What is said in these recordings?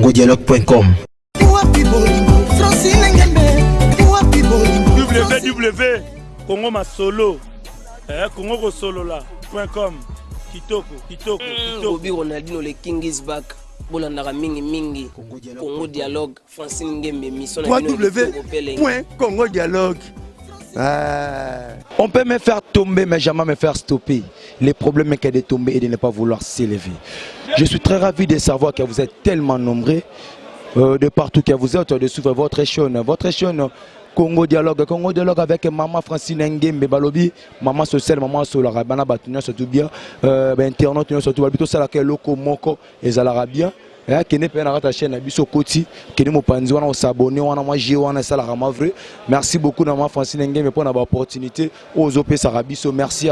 www.congodialogue.com. Wapi bolingo Francine Ngembe, wapi bolingo? Www Congo Masolo, Congo kosolola.com. Kitoko, kitoko, kitoko. Bobi Ronaldinho, le king is back. Bolandaka mingi mingi Congo Dialogue, Francine Ngembe, mission na bino ya kitoko pe elengi. www.congo dialogue. Ah. On peut me faire tomber, mais jamais me faire stopper. Le problème est que de tomber et de ne pas vouloir s'élever. Je suis très ravi de savoir que vous êtes tellement nombreux de partout que vous êtes de suivre votre chaîne. Votre chaîne Congo Dialogue. Congo Dialogue avec Maman Francine Ngembe Balobi, Maman Sociale, Maman Solara, Bana Batu nyonso tout bien, ba internaute nyonso tout balobi tosalaka eloko moko ezalaka bien. Kende mpe na kati ya chaîne na biso, koti kende mopanzi wana, osabone wana, mwa jeu wana esalaka mwa vrai. Merci beaucoup na mwa Francine Ngembe mpona baopportunité oyo ozopesaka biso. Merci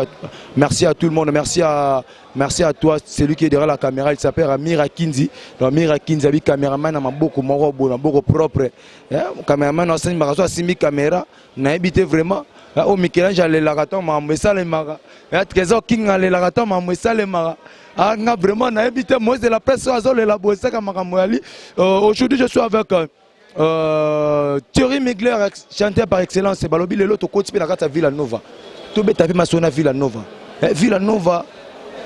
à tout le monde, merci à toi, celui qui est derrière la caméra, il s'appelle Amira Kinzi. Donc Amira Kinzi abi caméraman na maboko moko boye, maboko propre. Caméraman asimbaka so asimbi caméra, nayebi te vraiment. Oyo Michel-Ange alelaka ntango makambo esalemaka, Trésor King alelaka ntango makambo esalemaka. Ah, nga vraiment nayebi te. Moïse de la presse oyo azolela boye, esaka makambo yali. Aujourd'hui je suis avec Thierry Mugler, chanteur par excellence. Balobi lelo tokoti mpe na kati ya Villa Nova, tobeta mpe masolo na Villa Nova. Villa Nova,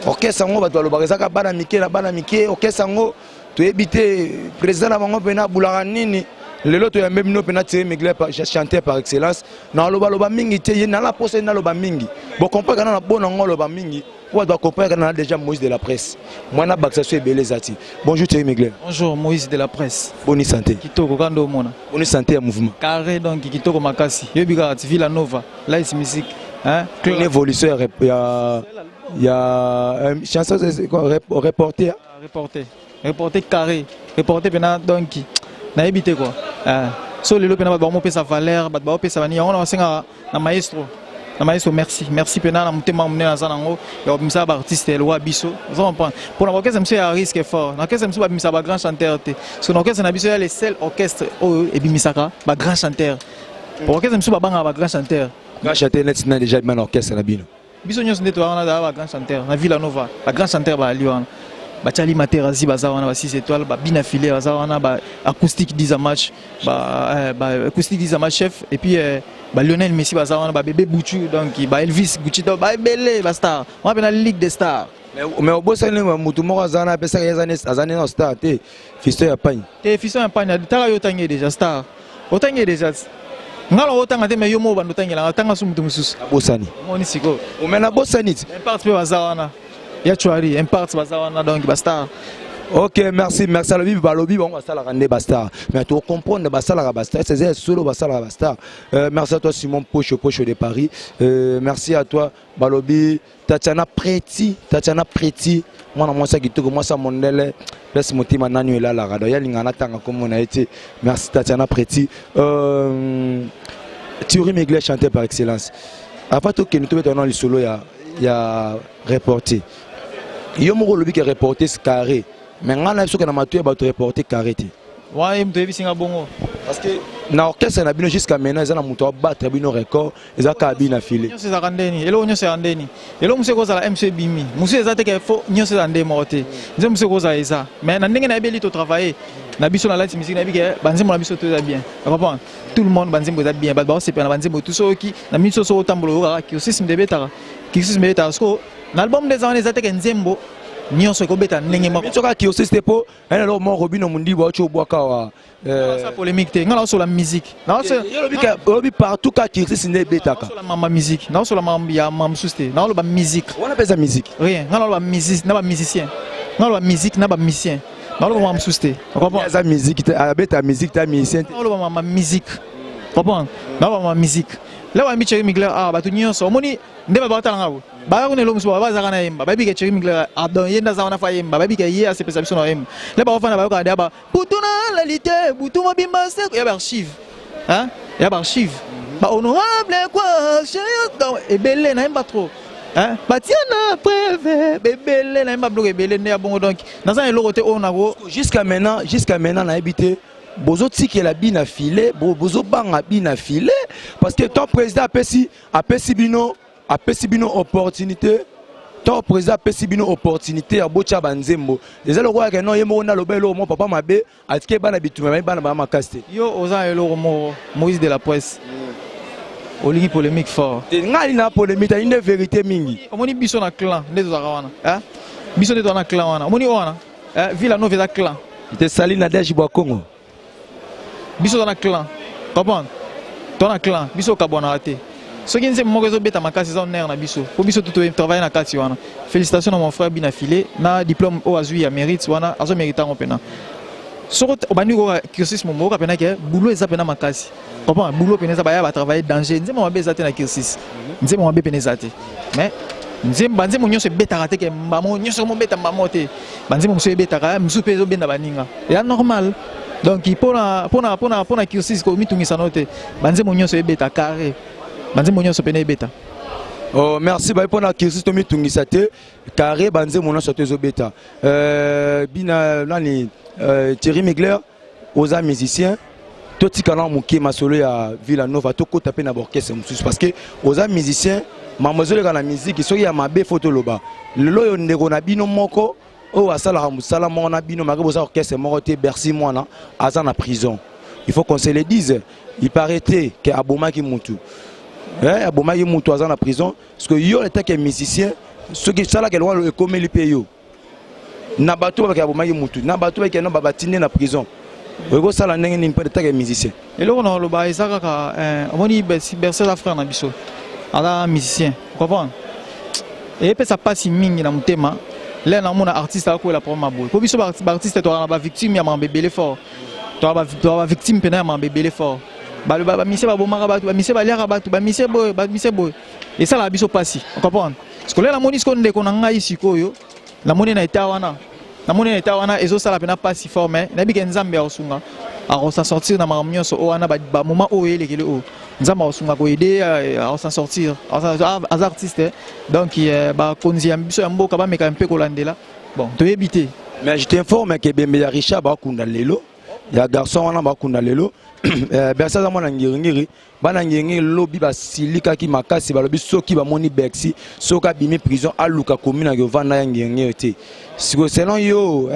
orchestre yango bato balobaka ezaka bana mike na bana mike. Orchestre yango toyebi te président na bango mpena abulaka nini. Lelo toyambe bino mpena Thierry Mugler, chanteur par excellence. Na alobaloba mingi te, ye nala posa ye naloba mingi, bocomprendre kana na bona yango aloba mingi po bato bacomprendre kana na déjà Moïse de la presse mwana bakisa so ebele eza ti. Bonjour Thierry Mugler. Bonjour Moïse de la presse. Boni santé? Kitoko kando omona. Boni santé ya mouvement? Carré, donc kitoko makasi. Yobi kaka ti Villa Nova, Light Music, hein? Une évolution ya chanson, c'est quoi, reporter? Reporter. Reporter carré. Reporter pena donc nayebi te quoi. So lelo pena bato bamopesa valeur, bato baopesa bani yango na basenga na maestro. Na maestro, merci. Merci pena na motema monene aza nango ya kobimisa baartiste elwa biso. Ozo comprendre? Mpona baorchestre biso ya risque fort. Na orchestre biso babimisa ba grand chanteur te. Parce que na orchestre na biso ya le seul orchestre oyo ebimisaka ba grand chanteur. Orchestre biso babangaka ba grand chanteur. Grand chanteur neti na déjà bima na orchestre na bino? Biso nyonso nde toza wana daa ba grand chanteur na Villa Nova. Ba grand chanteur baali wana, batiali Materazi baza wana, ba 6 étoiles, babina filet baza wana, ba acoustique 10 match, ba acoustique 10 match chef, et puis ba Lionel Messi baza wana, ba bébé Bouchu, donc ba Elvis Gucci, donc ba ebele ba star wana mpe na ligue des stars. Mais obosani motu moko aza wana, apesaka ye aza nde na star te, Fiston ya Pagne. Te, Fiston ya Pagne taka yo otangi ye déjà star, otangi ye déjà. Nga na otanga te, mais yo moko bando otangelanga, tanga so moto mosusu. Nabosani. Omoni sikoyo? Mais nabosani ti. Impart mpe baza wana, ya Chwari Impart baza wana, donc bastar. Ok, merci, merci. Alobi balobi bango basalaka nde bastar, mais tocomprendre basalaka bastar, c'est solo basalaka bastar. Merci à toi Simon Pocho Pocho de Paris. Merci à toi balobi Tatiana Preti, Tatiana Preti, mwana mwasi ya kitoko, mwasi ya mondele, place motema nani elalaka. Donc yalinga natanga kombo na ye te. Merci Tatiana Preti. Thierry Mugler, chanteur par excellence, avant tokende tobeta wana lisolo ya reporter, yo moko olobi ke reporter carré, mais ngai na soki na matoyi ya bato, reporter carré te. Wana ye moto oyebisinga bongo. Parce que na orchestre na bino jusqu'à maintenant eza na moto abattre bino record, eza kaka bina file. Nyonso ezalaka ndeni, eloko nyonso ezalaka ndeni. Eloko mosusu ekozala mso ebimi, mosusu eza te ke fo nyonso eza nde moko te. Nzembo mosusu ekozala eza, mais na ndenge nayebeli totravaille na biso na Light Music, nayebi ke banzembo na biso to eza bien. Comprendre tout le monde, banzembo eza bien, bato baosepela na banzembo tu. Soki na miso so otambola, oyokaka Kirsis nde ebetaka, Kirsis nde ebetaka. Siko na album nde eza wana, eza te ke nzembo nyonso ekobeta ndenge moko. Soki Kirsis te, mpo ena eloko moko Robino Mondibo auti obwaka wa. Asa polémique te, nga naosola musique. Olobi partout ka Kirsis nde ebetaka. Naosola mamba musique, naosola mambo ya mambo mosusu te, naoloba musique. Wana mpe eza musique. Rien, nga naoloba musique na bamusicien, nga naoloba musique na bamusicien, naoloba mambo mosusu te. Comprendre? Aza musique te, abeta musique te, musicien te. Naoloba mamba musique, comprendre? Naoloba mamba musique. Leo bayambi Thierry Mugler, ah, bato nyonso omoni nde bato batalanga bo baya kuna. Eloko mosusu bazalaka na yemba, bayebi ke Thierry Mugler, ah, donc ye nde aza wana, fa yemba, bayebi ke ye asepesa biso na yemba. Le baofanda bayokaka deya ba butu nalali te, butu mobimba seko ya baarchive, hein, ya baarchive, bahonorable quoi, donc ebele nayemba trop, hein, batia na preuve ebele, nayemba biloko ebele nde ya bongo. Donc naza na eloko te oyo nako. Jusqu'à maintenant nayebi te, bozotikela bina file, bozobanga bina file, parce que ton président apesi bino opportunité. Ntango président apesi bino opportunité ya botya banzembo, eza lokola ke non, ye moko nde aloba eloko moko, papa mabe atike bana bitumba, baye bana baya makasi te. Yo oza na eloko moko, Moïse de la presse, olingi polémique fort. Te, ngai ali na polémique, ali nde vérité mingi. Omoni, biso na clan nde tozalaka wana, eh? Biso nde toza na clan wana. Omoni oyo wana, eh? Villa Nova eza clan. Te, sali na dege bwa Congo. Biso toza na clan, comprendre? Toza na clan, biso okabwanaka te. Soki nzembo moko ezobeta makasi, eza honneur na biso, po biso tu totravaille na kati wana. Félicitation na mon frère Bina File na diplôme oyo azwi ya mérite wana, azomérite yango mpena. Soki obandi koyoka cursus momo, oyoka mpena ke boulot eza mpena makasi, comprendre? Boulot mpena eza, baya batravaille danger. Nzembo mabe eza te na cursus, nzembo mabe mpena eza te. Mais nzembo, banzembo nyonso ebetaka te, ke mbamo nyonso mobeta mbamo te. Banzembo mosusu ebetaka, mosusu mpe ezobenda baninga, eza normal. Donc mpona cursus, komitungisa no te. Banzembo nyonso ebeta carré, banzembo nyonso mpena ebeta. Oh, merci. Bai mpona cursus, tomitungisa te, carré, banzembo nyonso to ezobeta. Bina nani, Thierry Migler, oza musicien, totikala moke masolo ya Villa Nova, tokɔta mpe na baorchestre mosusu, parce que oza musicien, mambo ezoleka na miziki, soki ya mabe fo toloba. Lelo oyo ndeko na bino moko oyo asalaka mosala moko na bino, malgré boza orchestre moko te, Bercy Mwana, aza na prison. Il faut qu'on se le dise, il paraît te ke abomaki mutu, abomaki mutu, aza na prison. Parce que yo etake musicien, soki salaka eloko ekomeli mpe yo na bato babaki abomaki mutu, na bato bakende batinde na prison, okosala ndenge nini mpo etake musicien? Eloko na koloba eza kaka, omoni, Bercy aza frère na biso, aza musicien, comprendre? Eyepesa mpasi mingi na motema lere namona artiste akokwela problème ya boye, po biso baartiste tozala na bavictime ya makambo ebele fort, toza bavictime mpena ya makambo ebele fort. Bamisie babomaka bato, bamisie baliaka bato, bamisie boye, bamisie boye, esalaka biso mpasi, comprendre? Sikoyo lere namoni sikoyo ndeko na ngai, sikoyo namoni na eta wana, namoni na eta wana, ezosala mpena mpasi fort. Mais nayebi ke Nzambe akosunga, akosa sortir na makambo nyonso oyo wana. Bamoment oyo elekeli oyo, Nzambe akosunga, koaider, akosa sortir. Aza artiste, donc bakonzi ya biso ya mboka bameka mpe kolandela. Bon, toyebi te. Mais je t'informe ke bembe ya Richard bakunda lelo, ya garçon wana bakunda lelo. Bercy aza mwana Ngiringiri. Bana Ngiringiri lobi basilikaki makasi, balobi soki bamoni Bercy, soki abimi prison, aluka commune ya ovanda ya Ngiringiri te. Sikoyo selon yo,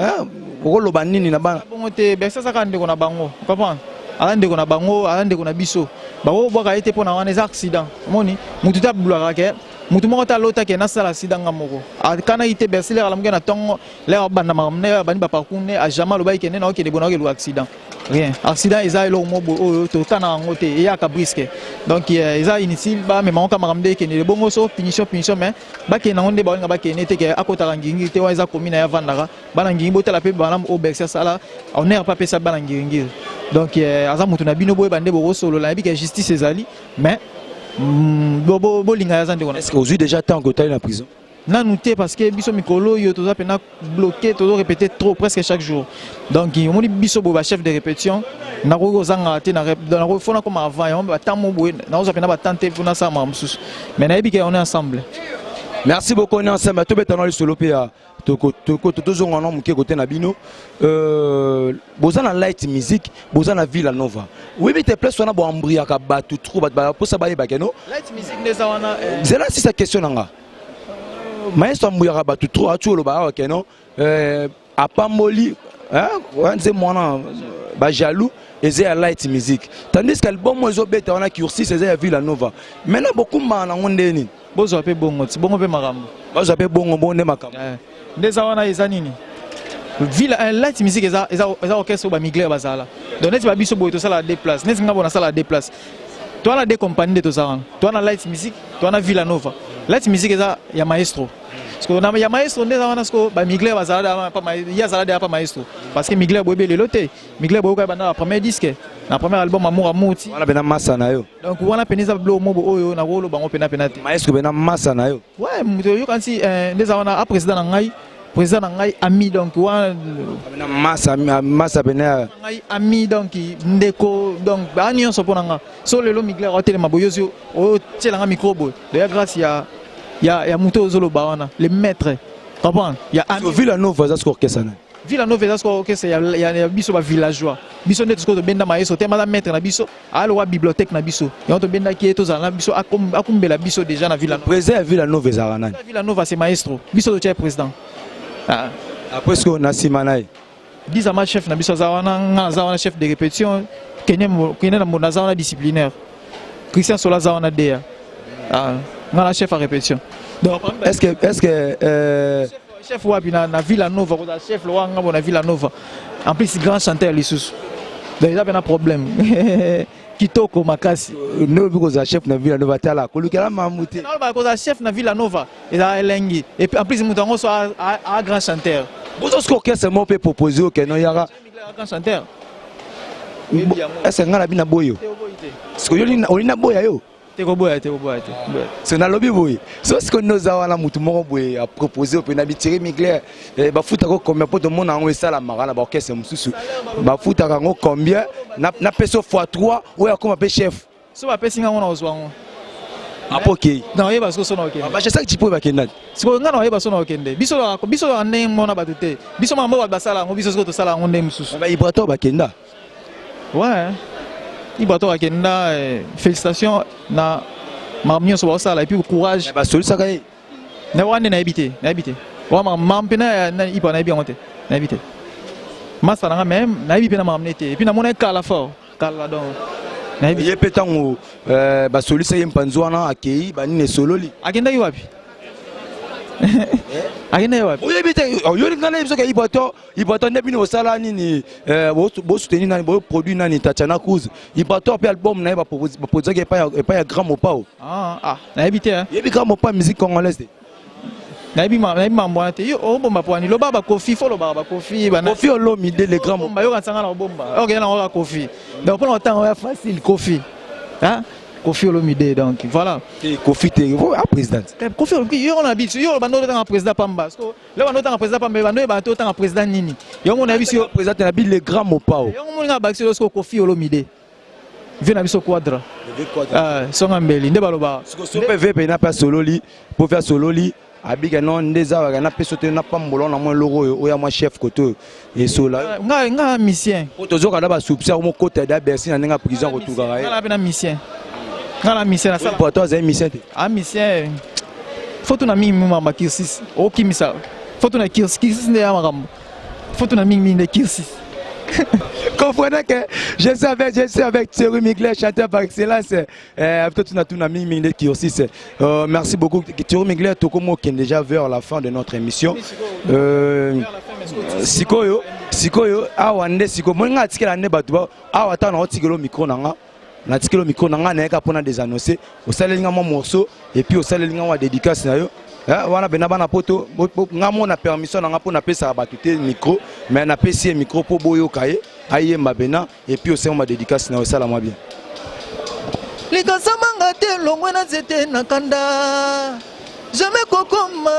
okoloba nini na bana? Bongo te, Bercy azaka ndeko na bango, comprendre? Aza ndeko na bango, aza ndeko na biso. Bakobwaka ye te mpo na wana eza accident. Omoni, mutu te abulaka ke mutu moko te alota ke nasala accident. Nga moko akanaki te. Bercy lere alamuki na ntongo, lere abanda makambo ne, abandi baparcours ne, ajamai alobaki ke nde naokende boye, naokeluka accident, rien. Accident eza eloko moko boye oyo tokanaka yango te, eyaka brusque. Donc eza inutile bamema ngo ka makambo nde ekendele bongo. So punition, punition, mais bakende yango nde baolinga bakende te, ke akotaka Ngiringiri te. Wana eza komi na ye avandaka. Bana Ngiringi, botala mpe malamu oyo Bercy asala, honneur mpe apesa bana Ngiringiri. Donc aza motu na bino, boyeba nde bokosolola. Nayebi ke justice ezali, mais bolinga ye, aza ndeko. Est ce que ozwi déjà temps kotali na prison? Nanu te, parce que biso mikolo oyo toza mpena bloqué, tozo répéter trop, presque chaque jour. Donc omoni, biso boye bachef de répétition, nakoki kozangaka te. Nakoki fona koma avant yango batemps mo boye, nakozwa mpena batemps te mpona asala makambo mosusu, mais nayebi ke on est ensemble. Merci beaucoup, on est ensemble. Tobeta na lisolo mpe ya tozonga na moke kote na bino. Boza na Light Music, boza na Villa Nova. Oyebi te place wana boambriaka bato trop, bato baposa bayebake no. Light Music nde eza wana. Nzela sisa question na nga. Maestro ambuyaka bato trop, ati oloba awa keno apamboli nze mwana bajaloux, eza ya Light Music, tandis que album oyo ezobeta wana, Cursus, eza ya Villa Nova. Maintenant bokumbaka nango ndeni? Bozwa mpe bongo ti bongo mpe makambo. Bazwa mpe bongo bongo nde makambo. Nde eza wana, eza nini, Villa, Light Music eza orchestre oyo bamigler bazala. Donc neti babiso boye tosala deux places, neti nga boye nasala deux places. Toa na deux compagnie nde toza wana, toa na Light Music, toa na Villa Nova. Light Music eza ya maestro. Siko na ya maestro nde eza wana. Siko bamigler bazala, ye azala deya pa maestro, parce que migler boyebi lelo te. Migler boyoka banda na premier disque, na premier album Amour Amour ti. Wana pena masa na yo. Donc wana pene eza biloko moko oyo nakoloba yango pena pena te. Maestro pena masa na yo. Ouais, moto oyoka nti nde eza wana, a président na ngai, président na ngai, ami. Donc wana pena masa, masa pena. Ngai ami, donc ndeko, donc baa nyonso mpo na nga. So lelo migler otelema boye, oyo otielanga micro boye, doya grâce ya moto ozoloba wana, le maître, comprendre, ya ami. Villa Nova eza siko orchestre na Villa Nova eza sikoyo orchestre ya, ya, ya biso ba villageois. Biso nde sikoyo tobenda maestro te maza maître na biso, alowa bibliothèque na biso. Yango tobendaki ye tozala na biso akumbela biso déjà na Villa Nova. Président ya Villa Nova ezalaka nani? Villa Nova c'est maestro. Biso totia président. Ah. Après sikoyo na nsima na ye. Dizama chef na biso aza wana, nga aza wana chef de répétition, Kenya Kenya na mbonda aza wana disciplinaire. Christian Sola aza wana DA. Ah, nga na chef à répétition. Donc est-ce que chef wapi na Villa Nova, kozala chef lowa ngambo na Villa Nova. En plus grand chanteur lisusu. Donc eza mpe na problème. Kitoko makasi. Nolobi kozala chef na Villa Nova, tala kolukela mamu te. Naloba kozala chef na Villa Nova ezala elengi. Et puis en plus moto yango so a grand chanteur. Bozo soki orchestre moko mpe propose okeno yaka. Grand chanteur. Est-ce nga na bina boyo? Sikoyo oli na boya yo? Te koboya te, koboya te. So nalobi boye, so sikoyo nde oza wana, motu moko boye apropose mpe na Thierry Mugler, bafutaka combien? Mpo tomona yango esalamaka na baorchestre mosusu, bafutaka yango combien? Napesa fois 3 oyo akoma mpe chef. So bapesi nga ngo na kozwa yango. Apo okei. Na oyeba sikoyo so na okende. Bachesaki tipo oyo bakendaki. Sikoyo nga na oyeba so na okende. Biso biso ndenge mona bato te. Biso makambo bato basala yango, biso sikoyo tosala yango ndenge mosusu. Baibrator bakenda. Ouais, Ibrator akenda. Félicitations na makambo nyonso baosala et puis courage. Basolisaka ye. Na wana nde nayebi te, nayebi te. Wa makambo mpe na Ibra nayebi yango te, nayebi te. Master nanga mais nayebi mpe na makambo ne te. Et puis namona kala fort kala, donc nayebi. Ye mpe ntango basolisa ye mpanzi wana, akei banini esololi. Akendaki wapi? Akendaki wapi? Oyebi te? Oyoli ngai nayebi soki Ibrator, Ibrator nde bino bosala nini, bosoutenir nani, boproduire nani, Tatiana Cruz. Ibrator mpe album na ye baproduisaki epai ya Grand Mopao. Ah, ah, nayebi te. Yebi Grand Mopao, musique congolaise te? Nayebi mambo wana te. Yo obomba po ani loba bakofi fo lobaka bakofi. Kofi Olomide, le grand. Bomba yoka nsanga na obomba okenda nango kaka Kofi. Donc mpona kotanga ya facile, Kofi, hein? Kofi Olomide, donc voilà. Kofi te, a président. Kofi Olomide yo na biso, yo bando otanga président pamba. Leo bando otanga président pamba, bando oyeba te otanga président nini. Yo mona biso yo président te, na bi le grand Mopao. Yo mona nga bakisi yo Kofi Olomide, vie na biso Quadra, songa mbeli nde baloba. So mpe ve mpe na mpe asololi mpo mpe asololi abika no nde eza waka napesa te, napambola na mwa eloko oyo oya mwa chef kote oyo esola. Nga nga musicien. Po tozoka na basubsia omokota da Bercy na ndenge ya prison kotukaka ye. Nga na mpe na musicien, nga na musicien nasala. Po ato azali musicien te? A musicien, faut tuna mingi makambo ya Kirsis okimisa, faut tuna Kirsis. Kirsis nde ya makambo, faut tuna mingi mingi nde Kirsis. Comprenez que je suis avec Thierry Mugler, chanteur par excellence. Peut-être tu as mis de Kirsis. Merci beaucoup. Thierry Mugler, Tokomo, qui est déjà vers la fin de notre émission. Sikoyo, sikoyo, awa nde sikoyo, moi nga tikela nde bato ba awa ta na otikelo micro na nga. Na tikelo micro na nga na yeka pona des annoncer. Osaleli nga mwa morceau et puis osaleli nga mwa dédicace na yo. Wana bena bana poto nga mona permission na nga mpo napesaka bato te micro, mais napesi ye micro mpo boyoka ye ayemba bena et puis osenga ma dédicace na yo esala mwa bien. Likasamanga te longwe na nzete na kanda jamais kokoma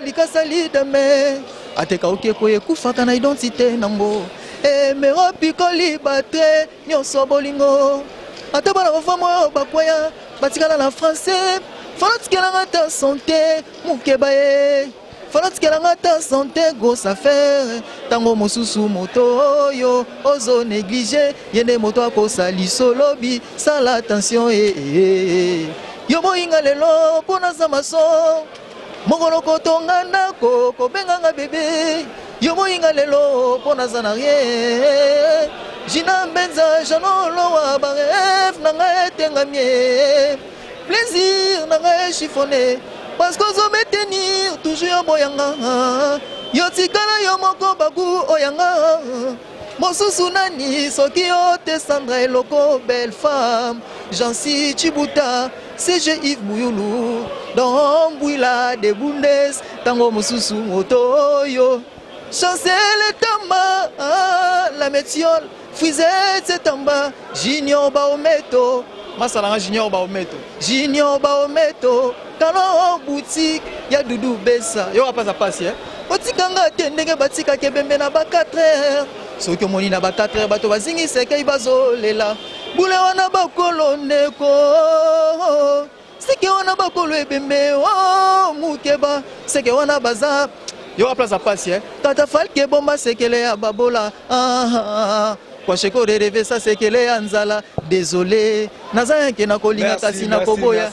likasa lidame ateka okeko ekufaka na identité nango emero pikoli batre nyonso bolingo ata bana bafama oyo bakwaya batikala na français. Fala tikelanga ta santé mokeba ye, fala tikelanga ta santé grosse affaire. Ntango mosusu moto oyo ozo néglige ye nde moto akosa lisolobi. Sala attention e yo boyinga lelo mpo naza maso mokolo kotonga ndako kobenganga bebe. Yo boyinga lelo mpo naza na rien. Jina Mbenza Janolowa barêve na ngai etengamie, plaisir na ngai chiffonné parce que ozometenir toujours yo boyanga. Yo tikala yo moko bagu oyanga mosusu nani soki yo te. Sandra Eloko, belle femme, Jansi Chibuta, CG Yves Muyulu Don Mbwila de Bundes. Ntango mosusu moto oyo Chancel Tamba, la métiole Frisette Tamba, Junior Baometo masalanga, Junior Baometo, Junior Baometo Kalo boutique ya Dudu Besa. Yo apaza pasi eh? Otikanga te ndenge batikaka ebembe na ba 4 heures. Soki omoni na ba 4 heures bato bazingisekei bazolela bule wana bakolo ndeko seke wana bakolo ebembe o mukeba seke wana baza. Yoka place ya pasi eh. Tata Falke bomba sekele ya babola. Ah, ah, ah. Kwasheko rereve sa sekele ya nzala. Désolé. Naza yanke na kolinga kasi na koboya.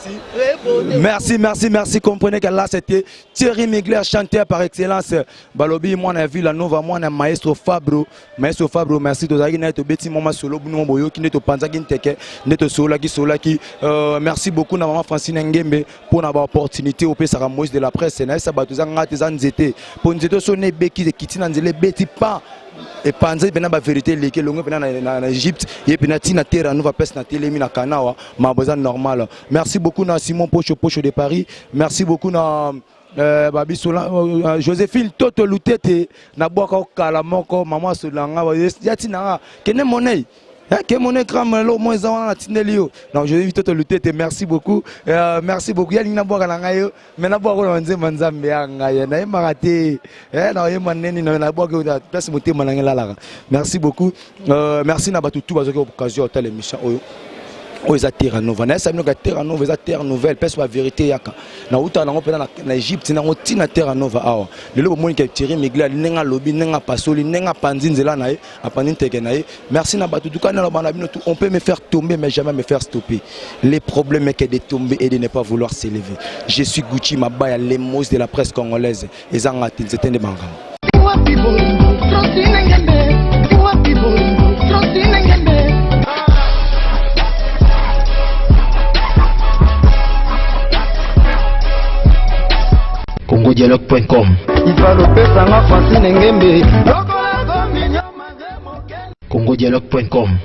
Merci, merci, merci. Comprenez que là, c'était Thierry Migler, chanteur par excellence. Balobi, moi, na Villa Nova, moi, na Maestro Fabro. Maestro Fabro, merci. Tozalaki na tobeti moma solo bino boyoki nde topanzaki nteke nde tosololaki sololaki. Merci beaucoup na maman Francine Ngembe pour na ba opportunité opesaka Moïse de la presse. Na yesa bato eza nga te, eza nzete. Po nzete so ne ebeki, ekiti na nzela, ebeti pa epanza mpena ba vérité eleki elongo mpena na Égypte ye mpena ntina Terra Nova place na telemi na Kanawa makambo eza normal. Merci beaucoup na Simon Pocho Pocho de Paris. Merci beaucoup na babiso Joséphine Toto Lutete nabwaka okala moko mama asolanga ya ntina nga kende monei. Ke mon écran lo mo eza wana natindeli yo. Donc Joséphine Toto Lutete, merci beaucoup. Merci beaucoup. Yalingi nabwaka na ngai yo mais nabwaka na nzemba Nzambe ya ngai nayembaka te, nayemba neni nabwaka place motema na ngai elalaka. Merci beaucoup. Merci na bato tout bazwaki occasion ya kotala émission oyo. Oyo eza Terra Nova. Nayesa bino ka Terra Nova eza terre nouvelle, place ba vérité yaka. Nautaka nango mpena na Égypte nango ntina Terra Nova awa. Lelo bomoni ke Thierry Migler ndenge alobi, ndenge apasoli, ndenge apanzi nzela na ye, apanzi nteke na ye. Merci na bato tuka naloba na bino tout. On peut me faire tomber mais jamais me faire stopper. Les problèmes est que de tomber et de ne pas vouloir s'élever. Je suis Gucci Mabaya, les mots de la presse congolaise. Ezanga te nzete nde bangambo. Wapi bolingo Francine Ngembe, wapi bolingo Francine Ngembe. congodialogue.com. Ifalopesanga Francine Ngembe. congodialogue.com.